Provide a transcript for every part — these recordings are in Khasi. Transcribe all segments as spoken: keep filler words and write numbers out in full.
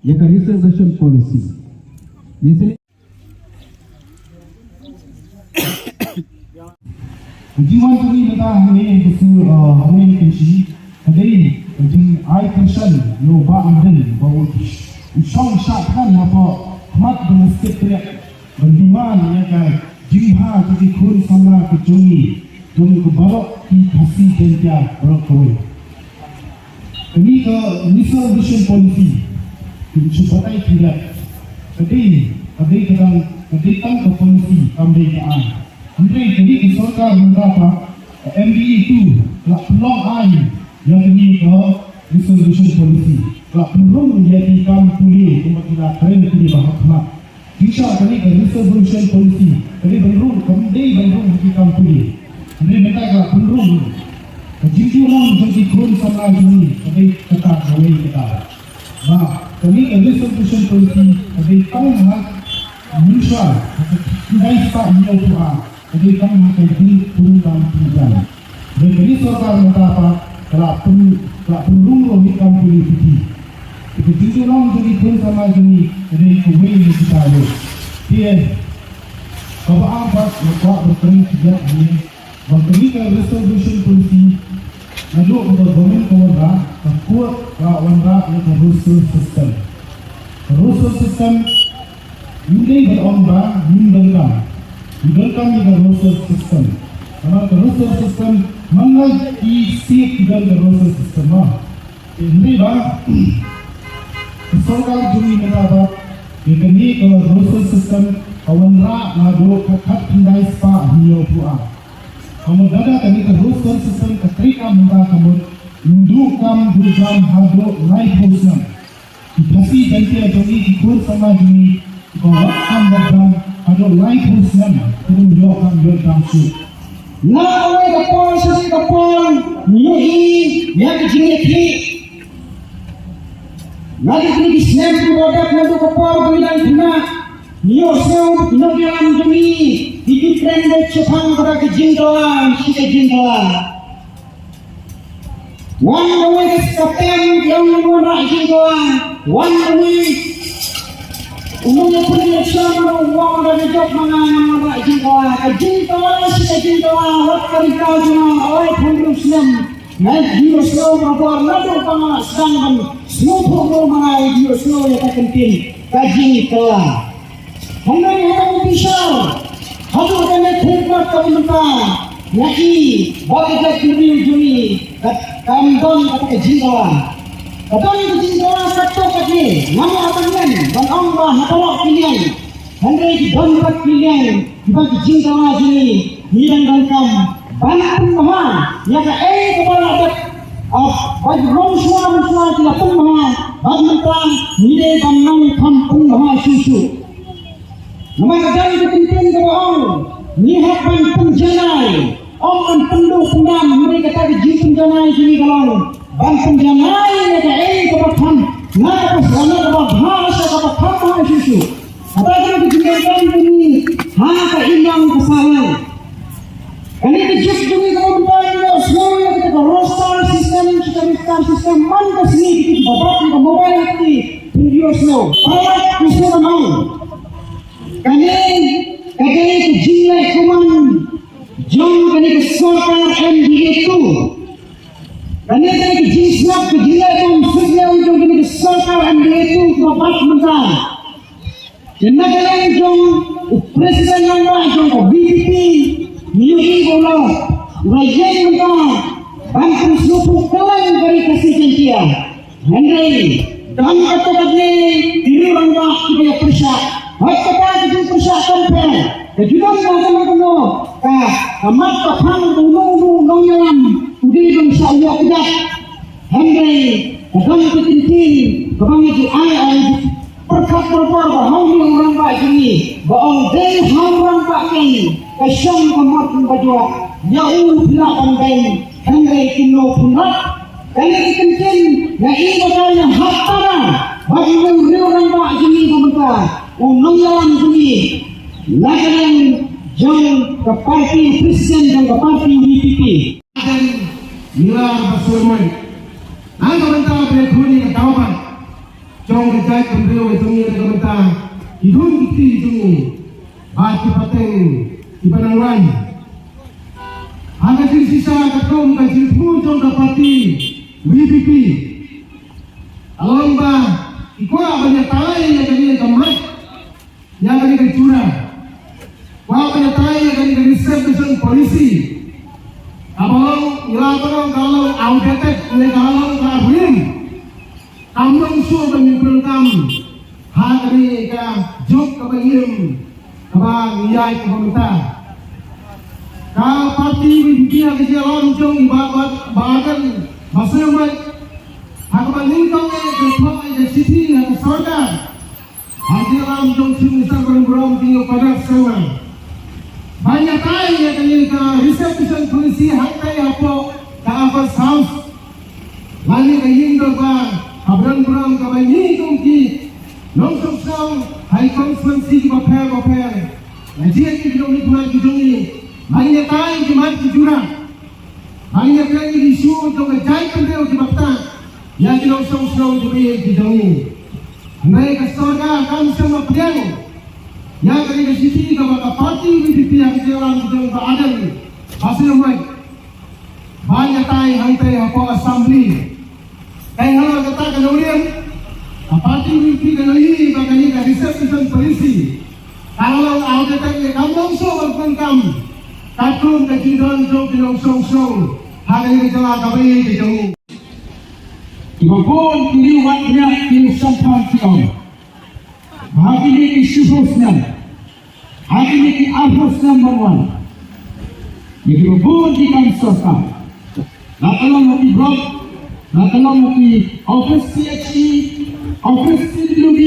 Ïa ka reservation policy. Ïa ka jingwan jong ngi mynta hangne ha ka shnong, uh, hangne ha ka shnong, ka dei ka jingai kyrshan ïa u Bah Ardent ba u shong shah thngan hapoh khmat jong u Secretariat ban demand ïa ka jingbha jong ki khun samla ki jong ngi, jong ki baroh ki Khasi Jaiñtia baroh kawei. Kane ka reservation policy, kin shu batai khyndiat. Ka dei, ka dei ka dang, ka dei tang ka policy, kam dei ka aiñ. Hynrei kane ka sorkar mynta pat, ka M D A two, ka la pynlong aiñ ïa kane ka reservation policy. Ka la pynrung ïa ki kam pule, kumba ki la kren kine ba hap hap. Jingshisha kane ka reservation policy, ka dei ban rung, kam dei ban rung ha ki kam pule. Hynrei mynta ka la pynrung. Ka jingjuh long jong ki khun samla jong ngi, ka dei kata kawei kata. Ba kane ka reservation policy, ka dei tang ha mynshuwa, ha ka khyndai spah hynñiewphew ar. Ka dei tang ha ka jingpynrung kam pynrung. Dei kane sorkar mynta pat ka la pyn, ka la pynrung ruh ïa ki kam pule pule. Te ka jingjuh long jong ki khun samla jong ngi ka dei kawei na kita ruh. Te kaba ar pat nga kwah ban kren khyndiat hangne ba kane ka reservation policy naduh ba ka government ka wanrah, ka court ka la wanrah ïa ka roster system. Ka roster system Ngim dei ban ong ba ngim donkam. Ngi donkam ïa ka roster system. Namar ka roster system man la ki state ki don ka roster system ma. Te hynrei ba ka sorkar jong ngi mynta ba ïa kane ka roster system ka wanrah naduh ka khatkhyndai spah hynñiewphew ar. Ka mut lada kane ka roster system ka treikam mynta ka mut ym duh kam duh jam haduh laiphew snem. Ki Khasi Jaiñtia jong ngi, ki khun samla jong ngi, ki ba wad kam wad dam haduh laiphew snem, kim ïoh kam ïoh dam shuh. Nga kawei ka por sha ka por ngi ïohi ïa ka jingïakhih. Nga dei kine ki snem ki ba dep naduh ka por ba ngi dang khynnah, ngi ïohsngew ki nongïalam jong ngi ki ju kren beit shaphang kata ka jingdawa sha ka jingdawa. Wan kawei ka step, ïa u wanrah jingdawa. Wan kawei u nongïakhun ïa sha ma u wan da ka jop ma nga ngam wanrah jingdawa. Ka jingdawa shi ka jingdawa wat ka rita jong nga, oi, pynrung snem. Nga ïohsngew ma bor naduh ba nga sdang ban sngewthuh ma nga ïohsngew ïa ka kyntien ka jingdawa. Hynrei ha kane ka bishar haduh kane khyndiat ka mynta nga i ba ka jaitbynriew jong ngi ka kam don kata ka jingdawa. Ka don ka jingdawa katto katne, ngam ïa tang len ban ong ba ha baroh ki liang. Hynrei ki don pat ki liang kiba ki jingdawa jong ngi ngi dang donkam ban pynbha ïa kaei kaba la dep. Ap ba ki rong shuwa shuwa ki la pynbha bad mynta ngi dei ban nang kham pynbha shuh shuh. Namar ka don ka kyntien kaba ong ngi hap ban pynjanai, ym ban pynduh pyndam. Hynrei kata ka jingpynjanai jong ngi ka long ban pynjanai ïa kaei kaba kham, na kaba sah, na kaba bha sha kaba kham bha shuh shuh. Kata ka dei ka jingdonkam jong ngi ha ka imlang ka sahlang. Kane ka juk jong ngi kaba mynta ngi ïohsngew ïa kata ka roster system, kata ka roster system man ka sngi, kata ka babak ka mobile, kata phin ïohsngew. Palat ka sngew ban ong. Kane ka dei ka jingleh kumne jong kane ka sorkar M D A two. Kane ka dei ka jingsngap, ka jingleh bymsuidñiew jong kane ka sorkar M D A two kaba bad mynta. Te na ka liang jong u President Rangbah jong ka V P P, ngi ïohi ba u la, u la ïeng mynta ban pynsngewthuh kylleng ka ri Khasi Jaiñtia. Hynrei kam katto katne ki riew rangbah kiba ïa pyrshah. Hooid, kata ka jingpyrshah kam pher. Ka ju don ka, ka, ka, ka mat ka phang, uno uno u nongïalam u dei ban shah ïoh kjat. Hynrei ka don ka kyntien kaba ngi ju ai, ai pyrkhat pyrkhat ba ha une u rangbah jong ngi ba ong dei ha u rangbah keiñ ka shong ka mot ba jot, ïa u phi lah ban beiñ, hynrei kumno phin rat. Kane ka kyntien nga i ba ka ïa hap para bad une u rangbah jong ngi ba mynta u nongïalam jong ngi na ka liang jong ka party, president jong ka party U D P. Ngi la ba sermon. Nang ka bynta ba khun ïa ka daw ba jong ka jaitbynriew ka jong ngi na ka bynta ki khun ki kti ki jong ngi bad ki pateng kiba nang wan. Ha ka jingshisha katkum ka jingthmu jong ka party VPP, ka long ba ki kwah ban ïatai ïa kane ka mat, ïa kane ka jura, kwah ban ïatai ïa kane ka reservation policy. Kaba long, ngi la, kaba long, ka long outdated ne ka long ka rim. Kam long shuh ban ïa pyndonkam ha kane ka juk kaba ïem kaba ngi ïaid kaba mynta. Ka party VPP ha ka jingïalam jong i Bah, Bah, Bah Ardent Basaiawmoit, ha kaba nyngkong eh ka thoh ïa ka shithi ha ka sorkar ha ka jingïalam jong Chief Minister Bah Ardent Pynarap Sangma ban ïatai ïa kane ka reservation policy hangtai hapoh ka Upper House lane ka ïing dorbar ha Bah Ardent Pynarap, kaba ngi kum ki nongshong shnong ha ki constituency kiba pher ba pher, la jied ki nongmihkhmat ki jong ngi ban ïatai ki mat ki jura, ban ïatai ki issue jong ka jaitbynriew kiba ktah ïa ki nongshong shnong kiba ïeit ki jong ngi. Hynrei ka sorkar kam shym la pdiang ïa kane ka shithi kaba ka party VPP ha ka jingïalam jong Bah Ardent Basaiawmoit ban ïatai hangtai hapoh Assembly. Te halor kata ka nongrim, ka party VPP ka la ïohi ba kane ka reservation policy ka la long outdated ne kam long shuh ban pyndonkam katkum ka jingdon jong ki nongshong shnong ha kane ka jylla kaba ïeit ka jong ngi. Kiba bun ki riew wat riat ki riew shemphang ki ong ba ha kine ki shiphew snem, ha kine ki arphew snem ban wan, ïa kiba bun ki kam sorkar, la ka long ha ki block, la ka long ha ki office CHE, office CWD,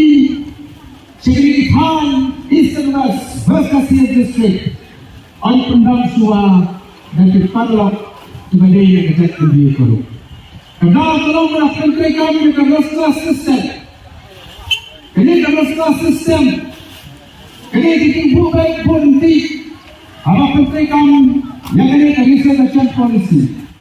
sha kine ki thaiñ East and West, West Khasi Hills District, ym pyndam shuwa da ki paralok kiba dei na ka jaitbynriew ka ruh. Ka daw ka long ba la pyntreikam ïa ka roster system. Kane ka roster system, kane ka jingbuh beit buh ryntih haba pyntreikam ïa kane ka reservation policy.